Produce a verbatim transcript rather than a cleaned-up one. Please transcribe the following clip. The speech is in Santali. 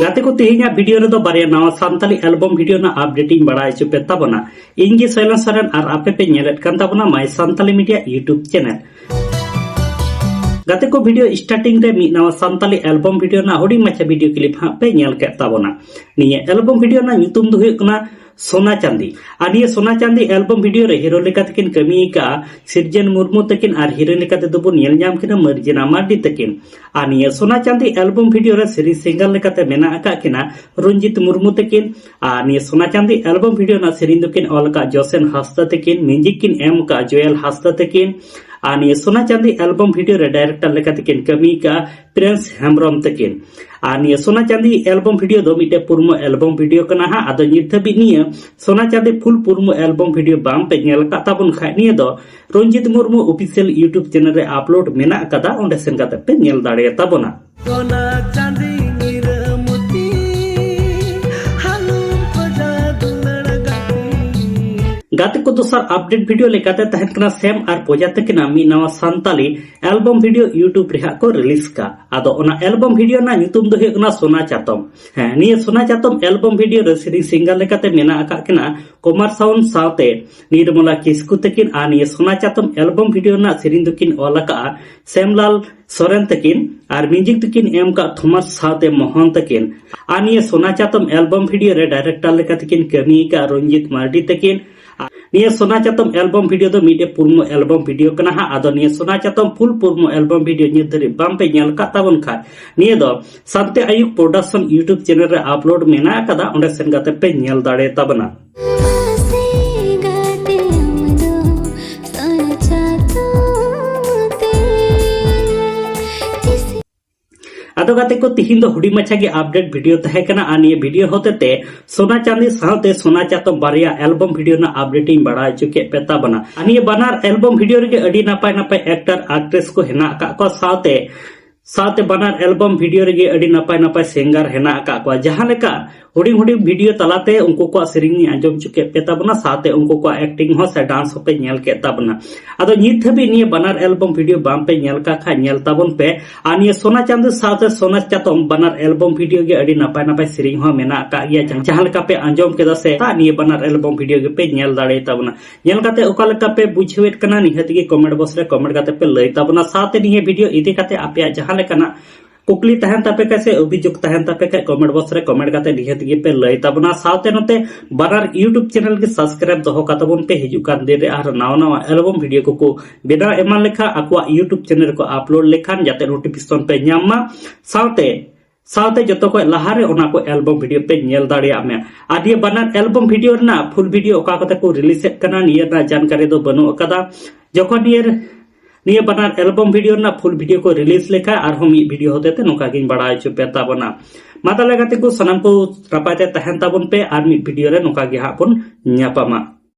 ᱜᱟᱛᱮ ᱠᱚ, ᱛᱮᱦᱮᱧᱟᱜ ᱵᱷᱤᱰᱤᱭᱳ ᱨᱮᱫᱚ ᱵᱟᱨᱭᱟ ᱱᱟᱣᱟ ᱥᱟᱱᱛᱟᱞᱤ ᱮᱞᱵᱚᱢ ᱵᱷᱤᱰᱤᱭᱳ ᱨᱮᱱᱟᱜ ᱟᱯᱰᱮᱴ ᱤᱧ ᱵᱟᱲᱟᱭ ᱦᱚᱪᱚ ᱯᱮ ᱛᱟᱵᱚᱱᱟ᱾ ᱤᱧ ᱜᱮ ᱥᱚᱭᱞᱚᱱ ᱥᱚᱨᱮᱱ ᱟᱨ ᱟᱯᱮ ᱯᱮ ᱧᱮᱞᱮᱫ ᱠᱟᱱ ᱛᱟᱵᱚᱱᱟ My Santali Media YouTube channel᱾ ᱜᱟᱛᱮ ᱠᱚ, ᱵᱷᱤᱰᱤᱭᱳ ᱥᱴᱟᱨᱴᱤᱝ ᱨᱮ ᱢᱤᱫ ᱱᱟᱣᱟ ᱥᱟᱱᱛᱟᱞᱤ ᱮᱞᱵᱚᱢ ᱵᱷᱤᱰᱤᱭᱳ ᱨᱮᱱᱟᱜ ᱦᱩᱰᱤᱧ ᱢᱟᱪᱷᱟ ᱵᱷᱤᱰᱤᱭᱳ ᱠᱞᱤᱯ ᱦᱟᱸᱜ ᱯᱮ ᱧᱮᱞ ᱠᱮᱫ ᱛᱟᱵᱚᱱᱟ᱾ ᱱᱤᱭᱟᱹ ᱮᱞᱵᱚᱢ ᱵᱷᱤᱰᱤᱭᱳ ᱨᱮᱱᱟᱜ ᱧᱩᱛᱩᱢ ᱫᱚ ᱦᱩᱭᱩᱜ ᱠᱟᱱᱟ ᱥᱳᱱᱟ ᱪᱟᱸᱫᱤ᱾ ᱟᱨ ᱱᱤᱭᱟᱹ ᱥᱳᱱᱟ ᱪᱟᱸᱫᱤ ᱮᱞᱵᱚᱢ ᱵᱷᱤᱰᱤᱭᱳ ᱨᱮ ᱦᱤᱨᱳ ᱞᱮᱠᱟ ᱛᱮᱠᱤᱱ ᱠᱟᱹᱢᱤ ᱟᱠᱟᱫᱼᱟ ᱥᱤᱨᱡᱚᱱ ᱢᱩᱨᱢᱩ ᱛᱟᱹᱠᱤᱱ ᱟᱨ ᱦᱤᱨᱳᱭᱤᱱ ᱞᱮᱠᱟ ᱛᱮᱫᱚ ᱵᱚᱱ ᱧᱮᱞ ᱧᱟᱢ ᱠᱤᱱᱟ ᱢᱟᱹᱨᱡᱤᱱᱟ ᱢᱟᱨᱰᱤ ᱛᱟᱹᱠᱤᱱ᱾ ᱟᱨ ᱱᱤᱭᱟᱹ ᱥᱳᱱᱟ ᱪᱟᱸᱫᱤ ᱮᱞᱵᱚᱢ ᱵᱷᱤᱰᱤᱭᱳ ᱨᱮ ᱥᱮᱨᱮᱧ ᱥᱤᱝᱜᱟᱨ ᱞᱮᱠᱟᱛᱮ ᱢᱮᱱᱟᱜ ᱟᱠᱟᱫ ᱠᱤᱱᱟ ᱨᱚᱧᱡᱤᱛ ᱢᱩᱨᱢᱩ ᱛᱟᱹᱠᱤᱱ᱾ ᱟᱨ ᱱᱤᱭᱟᱹ ᱥᱳᱱᱟ ᱪᱟᱸᱫᱤ ᱮᱞᱵᱚᱢ ᱵᱷᱤᱰᱤᱭᱳ ᱨᱮᱱᱟᱜ ᱥᱮᱨᱮᱧ ᱫᱚᱠᱤᱱ ᱚᱞ ᱟᱠᱟᱫ ᱡᱚᱥᱮᱱ ᱦᱟᱸᱥᱫᱟ ᱛᱟᱹᱠᱤᱱ, ᱢᱤᱣᱡᱤᱠ ᱠᱤᱱ ᱮᱢ ᱟᱠᱟᱫ ᱡᱚᱭᱮᱞ ᱦᱟᱸᱥᱫᱟ ᱛᱟᱹᱠᱤᱱ᱾ ᱟᱨ ᱱᱤᱭᱟᱹ ᱥᱳᱱᱟ ᱪᱟᱸᱫᱤ ᱮᱞᱵᱚᱢ ᱵᱷᱤᱰᱤᱭᱳ ᱨᱮ ᱰᱟᱭᱨᱮᱠᱴᱚᱨ ᱞᱮᱠᱟ ᱛᱮᱠᱤᱱ ᱠᱟᱹᱢᱤ ᱟᱠᱟᱫᱼᱟ ᱯᱨᱤᱱᱥ ᱦᱮᱢᱵᱨᱚᱢ ᱛᱟᱹᱠᱤᱱ᱾ ᱟᱨ ᱱᱤᱭᱟᱹ ᱥᱳᱱᱟ ᱪᱟᱸᱫᱤ ᱮᱞᱵᱚᱢ ᱵᱷᱤᱰᱤᱭᱳ ᱫᱚ ᱢᱤᱫᱴᱮᱡ ᱯᱩᱨᱢᱚ ᱮᱞᱵᱚᱢ ᱵᱷᱤᱰᱤᱭᱳ ᱠᱟᱱᱟ ᱦᱟᱸᱜ᱾ ᱟᱫᱚ ᱱᱤᱛ ᱫᱷᱟᱹᱵᱤᱡ ᱱᱤᱭᱟᱹ ᱥᱳᱱᱟ ᱪᱟᱸᱫᱤ ᱯᱷᱩᱞ ᱯᱩᱨᱢᱚ ᱮᱞᱵᱚᱢ ᱵᱷᱤᱰᱤᱭᱳ ᱵᱟᱝ ᱯᱮ ᱧᱮᱞ ᱟᱠᱟᱫ ᱛᱟᱵᱚᱱ ᱠᱷᱟᱡ, ᱱᱤᱭᱟᱹ ᱫᱚ Ranjit Murmu official YouTube channel ᱨᱮ ᱟᱯᱞᱳᱰ ᱢᱮᱱᱟᱜ ᱟᱠᱟᱫᱟ, ᱚᱸᱰᱮ ᱥᱮᱱ ᱠᱟᱛᱮ ᱯᱮ ᱧᱮᱞ ᱫᱟᱲᱮᱭᱟᱛᱟ ᱵᱚᱱᱟ᱾ ᱥᱳᱱᱟ ᱪᱟᱸᱫᱤ ᱦᱤᱨᱟᱹ ᱢᱩᱛᱤ, ᱦᱟᱞᱩᱢ ᱠᱷᱚᱡᱟ ᱫᱩᱞᱟᱹᱲ ᱜᱟᱛᱮ᱾ ᱜᱟᱛᱮ ᱠᱚ, ᱫᱚᱥᱟᱨ ᱟᱯᱰᱮᱴ ᱵᱷᱤᱰᱤᱭᱳ ᱞᱮᱠᱟᱛᱮ ᱛᱟᱦᱮᱱ ᱠᱟᱱᱟ ᱥᱮᱢ ᱟᱨ ᱯᱚᱡᱟ ᱛᱟᱹᱠᱤᱱᱟᱜ ᱢᱤᱫ ᱱᱟᱣᱟ ᱥᱟᱱᱛᱟᱞᱤ ᱮᱞᱵᱚᱢ ᱵᱷᱤᱰᱤᱭᱳ YouTube ᱨᱮ ᱦᱟᱸᱜ ᱠᱚ ᱨᱤᱞᱤᱡᱽ ᱠᱟᱜ᱾ ᱟᱫᱚ ᱚᱱᱟ ᱮᱞᱵᱚᱢ ᱵᱷᱤᱰᱤᱭᱳ ᱨᱮᱱᱟᱜ ᱧᱩᱛᱩᱢ ᱫᱚ ᱦᱩᱭᱩᱜ ᱠᱟᱱᱟ ᱥᱳᱱᱟ ᱪᱟᱛᱚᱢ᱾ ᱦᱮᱸ, ᱱᱤᱭᱟᱹ ᱥᱳᱱᱟ ᱪᱟᱛᱚᱢ ᱮᱞᱵᱚᱢ ᱵᱷᱤᱰᱤᱭᱳ ᱨᱮ ᱥᱮᱨᱮᱧ ᱥᱤᱝᱜᱟᱨ ᱞᱮᱠᱟᱛᱮ ᱢᱮᱱᱟᱜ ᱟᱠᱟᱫ ᱠᱤᱱᱟ ᱠᱚᱢᱟᱨ ᱥᱟᱣᱩᱱᱰ ᱥᱟᱶᱛᱮ ᱱᱤᱨᱢᱚᱞᱟ ᱠᱤᱥᱠᱩ ᱛᱟᱹᱠᱤᱱ᱾ ᱟᱨ ᱱᱤᱭᱟᱹ ᱥᱳᱱᱟ ᱪᱟᱛᱚᱢ ᱮᱞᱵᱚᱢ ᱵᱷᱤᱰᱤᱭᱳ ᱨᱮᱱᱟᱜ ᱥᱮᱨᱮᱧ ᱫᱚᱠᱤᱱ ᱚᱞ ᱟᱠᱟᱫᱼᱟ ᱥᱮᱢᱞᱟᱞ ᱥᱚᱨᱮᱱ ᱛᱟᱹᱠᱤᱱ ᱟᱨ ᱢᱤᱣᱡᱤᱠ ᱫᱚᱠᱤᱱ ᱮᱢ ᱟᱠᱟᱫ ᱛᱷᱚᱢᱟᱥ ᱥᱟᱶᱛᱮ ᱢᱳᱦᱚᱱ ᱛᱟᱹᱠᱤᱱ᱾ ᱟᱨ ᱱᱤᱭᱟᱹ ᱥᱳᱱᱟ ᱪᱟᱛᱚᱢ ᱮᱞᱵᱚᱢ ᱵᱷᱤᱰᱤᱭᱳ ᱨᱮ ᱰᱟᱭᱨᱮᱠᱴᱚᱨ ᱞᱮᱠᱟ ᱛᱮᱠᱤᱱ ᱠᱟᱹᱢᱤ ᱟᱠᱟᱫ ᱨᱚᱧᱡᱤᱛ ᱢᱟᱨᱰᱤ ᱛᱟᱹᱠᱤᱱ᱾ ᱱᱤᱭᱟᱹ ᱥᱳᱱᱟ ᱪᱟᱛᱚᱢ ᱮᱞᱵᱚᱢ ᱵᱷᱤᱰᱤᱭᱳ ᱫᱚ ᱢᱤᱫᱴᱮᱡ ᱯᱩᱨᱢᱚ ᱮᱞᱵᱚᱢ ᱵᱷᱤᱰᱤᱭᱳ ᱠᱟᱱᱟ ᱦᱟᱸᱜ᱾ ᱟᱫᱚ ᱱᱤᱭᱟᱹ ᱥᱳᱱᱟ ᱪᱟᱛᱚᱢ ᱯᱷᱩᱞ ᱯᱩᱨᱢᱚ ᱮᱞᱵᱚᱢ ᱵᱷᱤᱰᱤᱭᱳ ᱱᱤᱛ ᱫᱷᱟᱹᱨᱤᱡ ᱵᱟᱝ ᱯᱮ ᱧᱮᱞ ᱟᱠᱟᱫ ᱛᱟᱵᱚᱱ ᱠᱷᱟᱡ, ᱱᱤᱭᱟᱹ ᱫᱚ ᱥᱟᱱᱛᱮ ᱟᱭᱩᱵ ᱯᱨᱚᱰᱟᱠᱥᱚᱱ YouTube ᱪᱮᱱᱮᱞ ᱨᱮ ᱟᱯᱞᱳᱰ ᱢᱮᱱᱟᱜ ᱟᱠᱟᱫᱟ, ᱚᱸᱰᱮ ᱥᱮᱱ ᱠᱟᱛᱮ ᱯᱮ ᱧᱮᱞ ᱫᱟᱲᱮ ᱛᱟᱵᱚᱱᱟ᱾ ᱟᱫᱚ ᱜᱟᱛᱮ ᱠᱚ, ᱛᱤᱦᱤᱧ ᱫᱚ ᱦᱩᱰᱤᱧ ᱢᱟᱪᱷᱟ ᱜᱮ ᱟᱯᱰᱮᱴ ᱵᱷᱤᱰᱤᱭᱳ ᱛᱟᱦᱮᱸ ᱠᱟᱱᱟ᱾ ᱟᱨ ᱱᱤᱭᱟᱹ ᱵᱷᱤᱰᱤᱭᱳ ᱦᱚᱛᱮ ᱛᱮ ᱥᱳᱱᱟ ᱪᱟᱸᱫᱤ ᱥᱟᱶᱛᱮ ᱥᱳᱱᱟ ᱪᱟᱛᱚᱢ ᱵᱟᱨᱭᱟ ᱮᱞᱵᱚᱢ ᱵᱷᱤᱰᱤᱭᱳ ᱨᱮᱱᱟᱜ ᱟᱯᱰᱮᱴ ᱤᱧ ᱵᱟᱲᱟᱭ ᱦᱚᱪᱚ ᱠᱮᱫ ᱯᱮ ᱛᱟᱵᱚᱱᱟ᱾ ᱟᱨ ᱱᱤᱭᱟᱹ ᱵᱟᱱᱟᱨ ᱮᱞᱵᱚᱢ ᱵᱷᱤᱰᱤᱭᱳ ᱨᱮᱜᱮ ᱟᱹᱰᱤ ᱱᱟᱯᱟᱭ ᱱᱟᱯᱟᱭ ᱮᱠᱴᱟᱨ ᱟᱠᱴᱨᱮᱥ ᱠᱚ ᱦᱮᱱᱟᱜ ᱟᱠᱟᱫ ᱠᱚᱣᱟ, ᱥᱟᱶᱛᱮ ᱥᱟᱶᱛᱮ ᱵᱟᱱᱟᱨ ᱮᱞᱵᱚᱢ ᱵᱷᱤᱰᱤᱭᱳ ᱨᱮᱜᱮ ᱟᱹᱰᱤ ᱱᱟᱯᱟᱭ ᱱᱟᱯᱟᱭ ᱥᱤᱝᱜᱟᱨ ᱦᱮᱱᱟᱜ ᱟᱠᱟᱫ ᱠᱚᱣᱟ᱾ ᱡᱟᱦᱟᱸ ᱞᱮᱠᱟ ᱦᱩᱰᱤᱧ ᱦᱩᱰᱤᱧ ᱵᱷᱤᱰᱤᱭᱳ ᱛᱟᱞᱟᱛᱮ ᱩᱱᱠᱩ ᱠᱚᱣᱟᱜ ᱥᱮᱨᱮᱧ ᱤᱧ ᱟᱸᱡᱚᱢ ᱦᱚᱪᱚ ᱠᱮᱫ ᱯᱮ ᱛᱟᱵᱚᱱᱟ, ᱥᱟᱶᱛᱮ ᱩᱱᱠᱩ ᱠᱚᱣᱟᱜ ᱮᱠᱴᱤᱝ ᱦᱚᱸ ᱥᱮ ᱰᱟᱱᱥ ᱦᱚᱸᱯᱮ ᱧᱮᱞ ᱠᱮᱫ ᱛᱟᱵᱚᱱᱟ᱾ ᱟᱫᱚ ᱱᱤᱛ ᱫᱷᱟᱹᱵᱤᱡ ᱱᱤᱭᱟᱹ ᱵᱟᱱᱟᱨ ᱮᱞᱵᱚᱢ ᱵᱷᱤᱰᱤᱭᱳ ᱵᱟᱝ ᱯᱮ ᱧᱮᱞ ᱠᱟᱜ ᱠᱷᱟᱡ, ᱧᱮᱞ ᱛᱟᱵᱚᱱ ᱯᱮ᱾ ᱟᱨ ᱱᱤᱭᱟᱹ ᱥᱳᱱᱟ ᱪᱟᱸᱫᱚ ᱥᱟᱶᱛᱮ ᱥᱳᱱᱟ ᱪᱟᱛᱚᱢ ᱵᱟᱱᱟᱨ ᱮᱞᱵᱚᱢ ᱵᱷᱤᱰᱤᱭᱳ ᱜᱮ ᱟᱹᱰᱤ ᱱᱟᱯᱟᱭ ᱱᱟᱯᱟᱭ ᱥᱮᱨᱮᱧ ᱦᱚᱸ ᱢᱮᱱᱟᱜ ᱟᱠᱟᱫ ᱜᱮᱭᱟ᱾ ᱡᱟᱦᱟᱸ ᱡᱟᱦᱟᱸ ᱞᱮᱠᱟ ᱯᱮ ᱟᱸᱡᱚᱢ ᱠᱮᱫᱟ ᱥᱮ, ᱱᱤᱭᱟᱹ ᱵᱟᱱᱟᱨ ᱮᱞᱵᱚᱢ ᱵᱷᱤᱰᱤᱭᱳ ᱜᱮᱯᱮ ᱧᱮᱞ ᱫᱟᱲᱮᱭᱟᱛᱟᱵᱚᱱᱟ᱾ ᱧᱮᱞ ᱠᱟᱛᱮ ᱚᱠᱟ ᱞᱮᱠᱟ ᱯᱮ ᱵᱩᱡᱷᱟᱹᱣᱮᱫ ᱠᱟᱱᱟ, ᱱᱤᱦᱟᱹᱛ ᱜᱮ ᱠᱚᱢᱮᱱᱴ ᱵᱚᱠᱥ ᱨᱮ ᱠᱚᱢᱮᱱᱴ ᱠᱟᱛᱮ ᱯᱮ ᱞᱟᱹᱭ ᱛᱟᱵᱚᱱᱟ᱾ ᱥᱟᱶᱛᱮ ᱱᱤᱭᱟᱹ ᱵᱷᱤᱰᱤᱭᱳ ᱤᱫᱤ ᱠᱟᱛᱮ ᱟᱯᱮᱭᱟᱜ ᱡᱟᱦᱟᱸ ᱞᱮᱠᱟᱱᱟᱜ ᱠᱩᱠᱞᱤ ᱛᱟᱦᱮᱱ ᱛᱟᱯᱮ ᱠᱷᱟᱡ ᱥᱮ ᱚᱵᱷᱤᱡᱳᱜᱽ ᱛᱟᱦᱮᱱ ᱛᱟᱯᱮ ᱠᱷᱟᱡ, ᱠᱚᱢᱮᱱᱴ ᱵᱚᱠᱥ ᱨᱮ ᱠᱚᱢᱮᱱᱴ ᱠᱟᱛᱮ ᱱᱤᱦᱟᱹᱛ ᱜᱮᱯᱮ ᱞᱟᱹᱭ ᱛᱟᱵᱚᱱᱟ᱾ ᱥᱟᱶᱛᱮ ᱱᱚᱛᱮ ᱵᱟᱱᱟᱨ YouTube ᱪᱮᱱᱮᱞ ᱜᱮ ᱥᱟᱵᱥᱠᱨᱟᱭᱤᱵ ᱫᱚᱦᱚ ᱠᱟᱛᱟᱵᱚᱱ ᱯᱮ᱾ ᱦᱤᱡᱩᱜ ᱠᱟᱱ ᱫᱤᱱ ᱨᱮ ᱟᱨ ᱱᱟᱣᱟ ᱱᱟᱣᱟ ᱮᱞᱵᱚᱢ ᱵᱷᱤᱰᱤᱭᱳ ᱠᱚᱠᱚ ᱵᱮᱱᱟᱣ ᱮᱢᱟᱱ ᱞᱮᱠᱷᱟᱱ, ᱟᱠᱚᱣᱟᱜ YouTube ᱪᱮᱱᱮᱞ ᱨᱮᱠᱚ ᱟᱯᱞᱳᱰ ᱞᱮᱠᱷᱟᱱ, ᱡᱟᱛᱮ ᱱᱳᱴᱤᱯᱷᱤᱠᱮᱥᱚᱱ ᱯᱮ ᱧᱟᱢ ᱢᱟ᱾ ᱥᱟᱶᱛᱮ ᱥᱟᱶᱛᱮ ᱡᱚᱛᱚ ᱠᱷᱚᱱ ᱞᱟᱦᱟᱨᱮ ᱚᱱᱟ ᱠᱚ ᱮᱞᱵᱚᱢ ᱵᱷᱤᱰᱤᱭᱳ ᱯᱮ ᱧᱮᱞ ᱫᱟᱲᱮᱭᱟᱜ ᱢᱟ᱾ ᱟᱨ ᱱᱤᱭᱟᱹ ᱵᱟᱱᱟᱨ ᱮᱞᱵᱚᱢ ᱵᱷᱤᱰᱤᱭᱳ ᱨᱮᱱᱟᱜ ᱯᱷᱩᱞ ᱵᱷᱤᱰᱤᱭᱳ ᱚᱠᱟ ᱠᱚᱛᱮ ᱠᱚ ᱨᱤᱞᱤᱡᱽ ᱮᱫ ᱠᱟᱱᱟ, ᱱᱤᱭᱟᱹ ᱨᱮᱱᱟᱜ ᱡᱟᱱᱠᱟᱨᱤ ᱫᱚ ᱵᱟᱹᱱᱩᱜ ᱟᱠᱟᱫᱟ᱾ ᱡᱚᱠᱷᱚᱱ ᱱᱤᱭᱟᱹ ᱱᱤᱭᱟᱹ ᱵᱟᱱᱟᱨ ᱮᱞᱵᱚᱢ ᱵᱷᱤᱰᱤᱭᱳ ᱨᱮᱱᱟᱜ ᱯᱷᱩᱞ ᱵᱷᱤᱰᱤᱭᱳ ᱠᱚ ᱨᱤᱞᱤᱡᱽ ᱞᱮᱠᱷᱟᱱ, ᱟᱨᱦᱚᱸ ᱢᱤᱫ ᱵᱷᱤᱰᱤᱭᱳ ᱦᱚᱛᱮᱛᱮ ᱱᱚᱝᱠᱟ ᱜᱤᱧ ᱵᱟᱲᱟᱭ ᱦᱚᱪᱚ ᱯᱮ ᱛᱟᱵᱚᱱᱟ᱾ ᱢᱟ ᱛᱟᱦᱞᱮ ᱜᱟᱛᱮ ᱠᱚ, ᱥᱟᱱᱟᱢ ᱠᱚ ᱱᱟᱯᱟᱭ ᱛᱮ ᱛᱟᱦᱮᱱ ᱛᱟᱵᱚᱱ ᱯᱮ, ᱟᱨ ᱢᱤᱫ ᱵᱷᱤᱰᱤᱭᱳ ᱨᱮ ᱱᱚᱝᱠᱟ ᱜᱮ ᱦᱟᱸᱜ ᱵᱚᱱ ᱧᱟᱯᱟᱢᱟ᱾